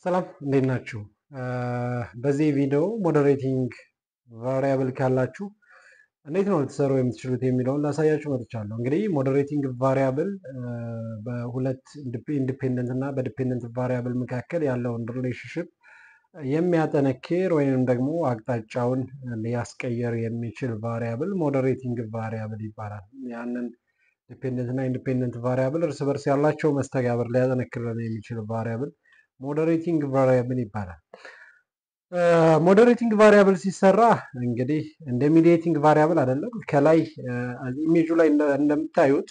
ሰላም፣ እንዴት ናችሁ? በዚህ ቪዲዮ moderating variable ካላችሁ እንዴት ነው ልትሰሩ የምትችሉት የሚለውን ላሳያችሁ መጥቻለሁ። እንግዲህ moderating variable በሁለት independent እና በ dependent variable መካከል ያለውን relationship የሚያጠነክር ወይም ደግሞ አቅጣጫውን ሊያስቀየር የሚችል variable moderating variable ይባላል። ያንን dependent እና independent variable እርስ በርስ ያላቸው መስተጋብር ሊያጠነክርልን የሚችል variable moderating variable ይባላል። Moderating variable ሲሰራ እንግዲህ እንደ mediating variable አይደለም። ከላይ ኢሜጁ ላይ እንደምታዩት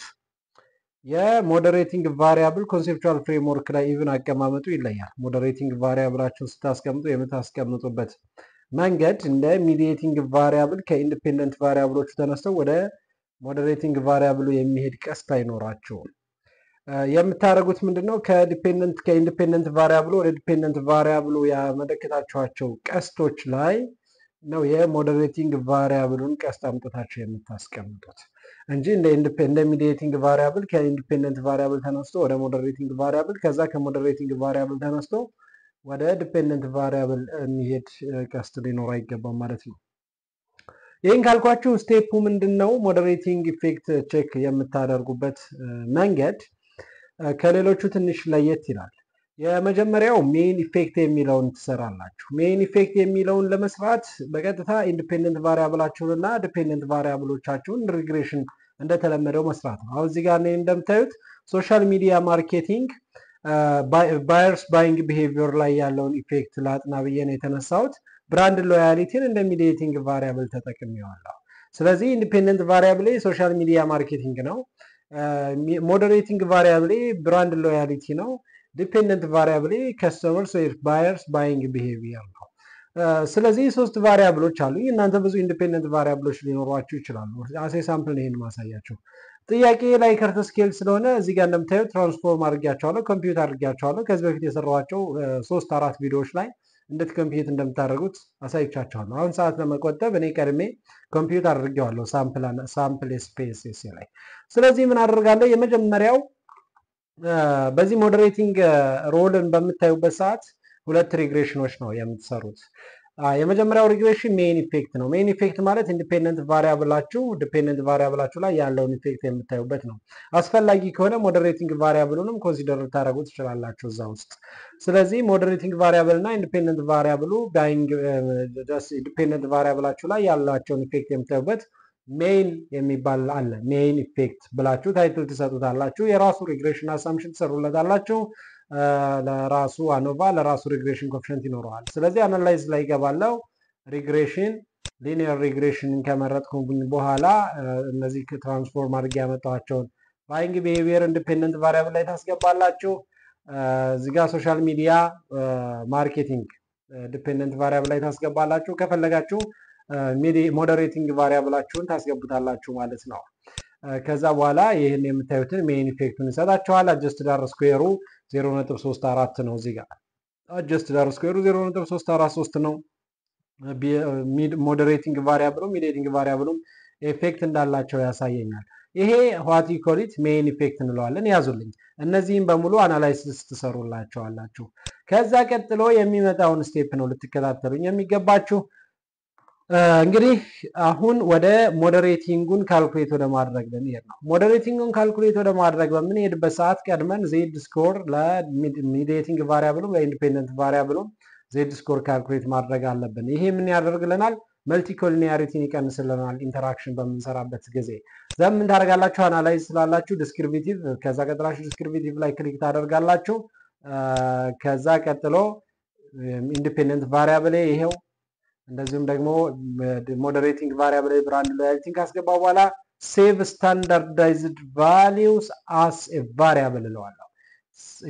የ moderating variable conceptual framework ላይ even አቀማመጡ ይለያል። Moderating variable ኣችሁን ስታስቀምጡ የምታስቀምጡበት መንገድ እንደ mediating variable ከ independent variable ኦቹ ተነስተው ወደ moderating variable ኡ የሚሄድ ቀስት አይኖራቸውም። የምታደርጉት ምንድን ነው? ከ dependent ከ independent variable ኡ ወደ dependent variable ኡ ያመለከታችኋቸው ቀስቶች ላይ ነው የ moderating variable ኡን ቀስት አምጥታችሁ የምታስቀምጡት እንጂ እንደ mediating variable ከ independent variable ተነስቶ ወደ moderating variable፣ ከዛ ከ moderating variable ተነስቶ ወደ dependent variable የሚሄድ ቀስት ሊኖር አይገባም ማለት ነው። ይህን ካልኳችሁ step ኡ ምንድን ነው? Moderating effect check የምታደርጉበት መንገድ ከሌሎቹ ትንሽ ለየት ይላል። የመጀመሪያው main effect የሚለውን ትሰራላችሁ። Main effect የሚለውን ለመስራት በቀጥታ independent variable ኣችሁን እና dependent variable ኦቻችሁን regression እንደተለመደው መስራት ነው። አሁን እዚህ ጋር እንደምታዩት social media marketing buyers buying behavior ላይ ያለውን effect ላጥና ብዬ ነው የተነሳሁት። Brand loyalty ን እንደ mediating variable ተጠቅሜዋለሁ። ስለዚህ independent variable social media marketing ነው። Moderating variable brand loyalty ነው። Dependent variable customers ወይ buyers buying behavior ነው። ስለዚህ ሶስት variable ኦች አሉ። እናንተ ብዙ independent variable ኦች ሊኖሯችሁ ይችላሉ። As a sample ይሄን ማሳያችሁ። ጥያቄ Likert scale ስለሆነ እዚህ ጋር እንደምታዩት transform አድርጊያቸዋለሁ፣ compute አድርጊያቸዋለሁ። ከዚህ በፊት የሰራኋቸው ሶስት አራት ቪዲዮዎች ላይ እንዴት compute እንደምታደርጉት አሳይቻችኋለሁ። አሁን ሰዓት ለመቆጠብ እኔ ቀድሜ compute አድርጌዋለሁ sample SPSS ላይ። ስለዚህ ምን አደርጋለሁ? የመጀመሪያው በዚህ moderating role ን በምታዩበት ሰዓት ሁለት regression ኖች ነው የምትሰሩት። የመጀመሪያው regression main effect ነው። Main effect ማለት independent variable ኣችሁ dependent variable ኣችሁ ላይ ያለውን effect የምታዩበት ነው። አስፈላጊ ከሆነ moderating variable ኡንም consider ልታደርጉ ትችላላችሁ እዛ ውስጥ። ስለዚህ moderating variable እና independent variable ኡ dependent variable ኣችሁ ላይ ያላቸውን effect የምታዩበት main የሚባል አለ። Main effect ብላችሁ title ትሰጡታላችሁ። የራሱ regression assumption ትሰሩለታላችሁ። ለራሱ ANOVA፣ ለራሱ regression coefficient ይኖረዋል። ስለዚህ analyze ላይ ይገባለው። Regression፣ linear regression ን ከመረጥኩኝ በኋላ እነዚህ transform አድርጌ ያመጣኋቸውን buying behavior independent variable ላይ ታስገባላችሁ። እዚህ ጋር social media marketing dependent variable ላይ ታስገባላችሁ። ከፈለጋችሁ moderating variable ኣችሁን ታስገቡታላችሁ ማለት ነው። ከዛ በኋላ ይህን የምታዩትን main effect ኡን ይሰጣችኋል። Adjusted R square ኡ 0.34 ነው። እዚህ ጋር adjusted R square ኡ 0.343 ነው። Moderating variable ኡም mediating variable ኡም effect እንዳላቸው ያሳየኛል። ይሄ what we call it main effect እንለዋለን። ያዙልኝ። እነዚህም በሙሉ analysis ትሰሩላቸዋላችሁ። ከዛ ቀጥሎ የሚመጣውን step ነው ልትከታተሉኝ የሚገባችሁ። እንግዲህ አሁን ወደ moderating ኡን calculate ወደ ማድረግ ልንሄድ ነው። Moderating ኡን calculate ወደ ማድረግ በምንሄድበት ሰዓት ቀድመን Z score ለ mediating variable ኡም ለ independent variable ኡም Z score calculate ማድረግ አለብን። ይሄ ምን ያደርግልናል? Multicollinearity ን ይቀንስልናል። Interaction በምንሰራበት ጊዜ then ምን ታደርጋላችሁ? Analyze ስላላችሁ descriptive፣ ከዛ ቀጥላችሁ descriptive ላይ click ታደርጋላችሁ። ከዛ ቀጥሎ independent variable ይሄው፣ እንደዚሁም ደግሞ moderating variable brand loyalty ን ካስገባ በኋላ save standardized values as variable እለዋለሁ።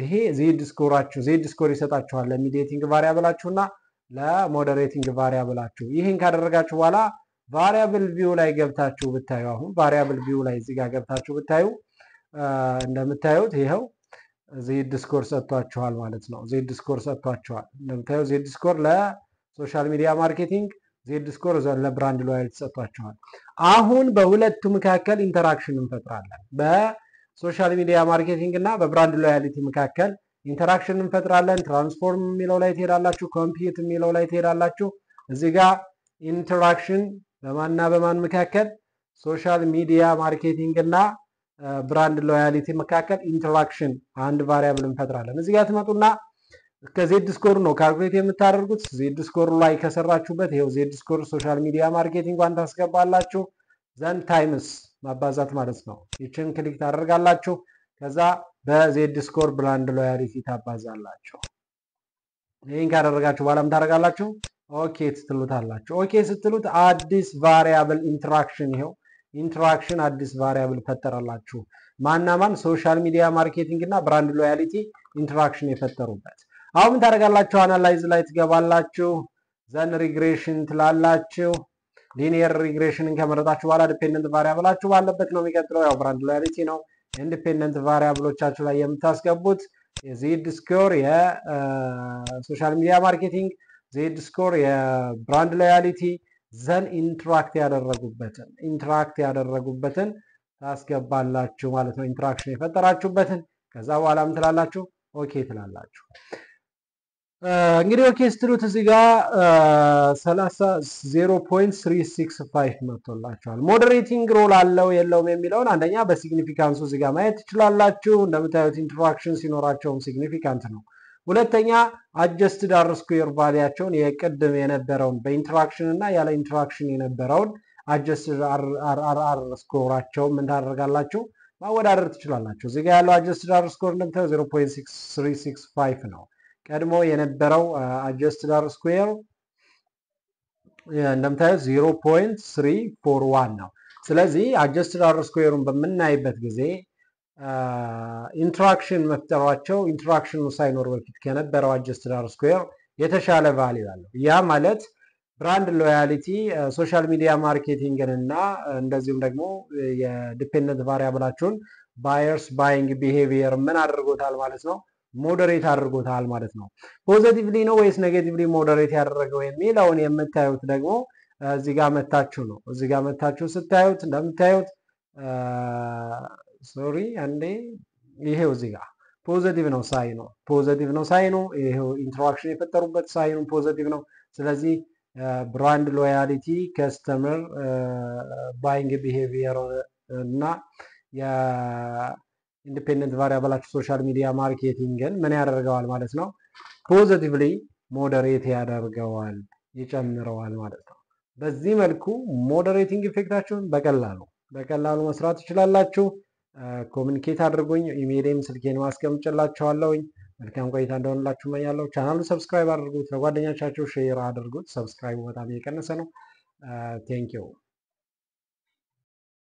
ይሄ Z score ኣችሁ Z score ይሰጣችኋል ለ mediating variable ኣችሁ እና ለ moderating variable ኣችሁ። ይህን ካደረጋችሁ በኋላ variable view ላይ ገብታችሁ ብታዩ፣ አሁን variable view ላይ እዚህ ጋር ገብታችሁ ብታዩ እንደምታዩት ይኸው Z score ሰጥቷችኋል ማለት ነው። Z score ሰጥቷችኋል። እንደምታዩ Z score ለ social media marketing፣ Z score ለ brand loyalty ሰጥቷችኋል። አሁን በሁለቱ መካከል interaction እንፈጥራለን። በ social media marketing እና በ brand loyalty መካከል Interaction እንፈጥራለን። Transform የሚለው ላይ ትሄዳላችሁ። Compute የሚለው ላይ ትሄዳላችሁ። እዚህ ጋር interaction በማንና በማን መካከል? Social media marketing እና brand loyalty መካከል interaction አንድ variable እንፈጥራለን። እዚህ ጋር ትመጡና ከ Z score ነው calculate የምታደርጉት። Z score ላይ ከሰራችሁበት ይኸው Z score social media marketing ጓን ታስገባላችሁ። Then times ማባዛት ማለት ነው። ይችን click ታደርጋላችሁ። ከዛ በ Z score brand loyalty ታባዛላችሁ። ይህን ካደረጋችሁ በኋላ ምን ታደርጋላችሁ? Okay ትሉታላችሁ። Okay ስትሉት አዲስ variable interaction፣ ይኸው interaction አዲስ variable ፈጠረላችሁ። ማንና ማን? Social media marketing እና brand loyalty interaction የፈጠሩበት። አሁን ምን ታደርጋላችሁ? Analyze ላይ ትገባላችሁ። Then regression ትላላችሁ። Linear regression ን ከመረጣችሁ በኋላ dependent variable ኣችሁ ባለበት ነው የሚቀጥለው። ያው brand loyalty ነው። Independent variable ኦቻችሁ ላይ የምታስገቡት የ Z score የ social media marketing፣ Z score የ brand loyalty፣ then interact ያደረጉበትን ታስገባላችሁ ማለት ነው። Interaction የፈጠራችሁበትን ከዛ በኋላ ምን ትላላችሁ? Okay ትላላችሁ። እንግዲህ okay ስትሉት እዚህ ጋር 0.365 መጥቶላችኋል። Moderating role አለው የለውም የሚለውን አንደኛ በ significance ኡ እዚህ ጋር ማየት ትችላላችሁ። እንደምታዩት interaction ሲኖራቸውም significant ነው። ሁለተኛ adjusted R square value ያቸውን የቅድም የነበረውን በ interaction እና ያለ interaction የነበረውን adjusted R score ኣቸውን ምን ታደርጋላችሁ? ማወዳደር ትችላላችሁ። እዚህ ጋር ያለው adjusted R score እንደምታየው 0.6365 ነው። ቀድሞ የነበረው adjusted R square እንደምታዩት 0.341 ነው። ስለዚህ adjusted R square ኡን በምናይበት ጊዜ interaction መፍጠሯቸው interaction ኑ ሳይኖር በፊት ከነበረው adjusted R square የተሻለ value አለው። ያ ማለት brand loyalty፣ social media marketing ን እና እንደዚሁም ደግሞ የ dependent variable ኣችሁን buyers buying behavior ምን አድርጎታል ማለት ነው? Moderate አድርጎታል ማለት ነው። Positively ነው ወይስ negatively moderate ያደረገው የሚለውን የምታዩት ደግሞ እዚህ ጋር መታችሁ ነው። እዚህ ጋር መታችሁ ስታዩት እንደምታዩት፣ sorry አንዴ፣ ይሄው እዚህ ጋር positive ነው sign ኑ፣ positive ነው sign ኑ። ይሄው interaction የፈጠሩበት sign ኑ positive ነው። ስለዚህ brand loyalty፣ customer buying behavior እና የ independent variable ኣችሁ social media marketing ን ምን ያደርገዋል ማለት ነው? Positively moderate ያደርገዋል፣ ይጨምረዋል ማለት ነው። በዚህ መልኩ moderating effect ኣችሁን በቀላሉ መስራት ትችላላችሁ። Communicate አድርጉኝ። ኢሜይሌም ስልኬን ማስቀምጥላችኋለሁኝ። መልካም ቆይታ እንደሆንላችሁ እመኛለሁ። ቻናሉን subscribe አድርጉት፣ ለጓደኞቻችሁ share አድርጉት። Subscribe ኡ በጣም እየቀነሰ ነው። Thank you.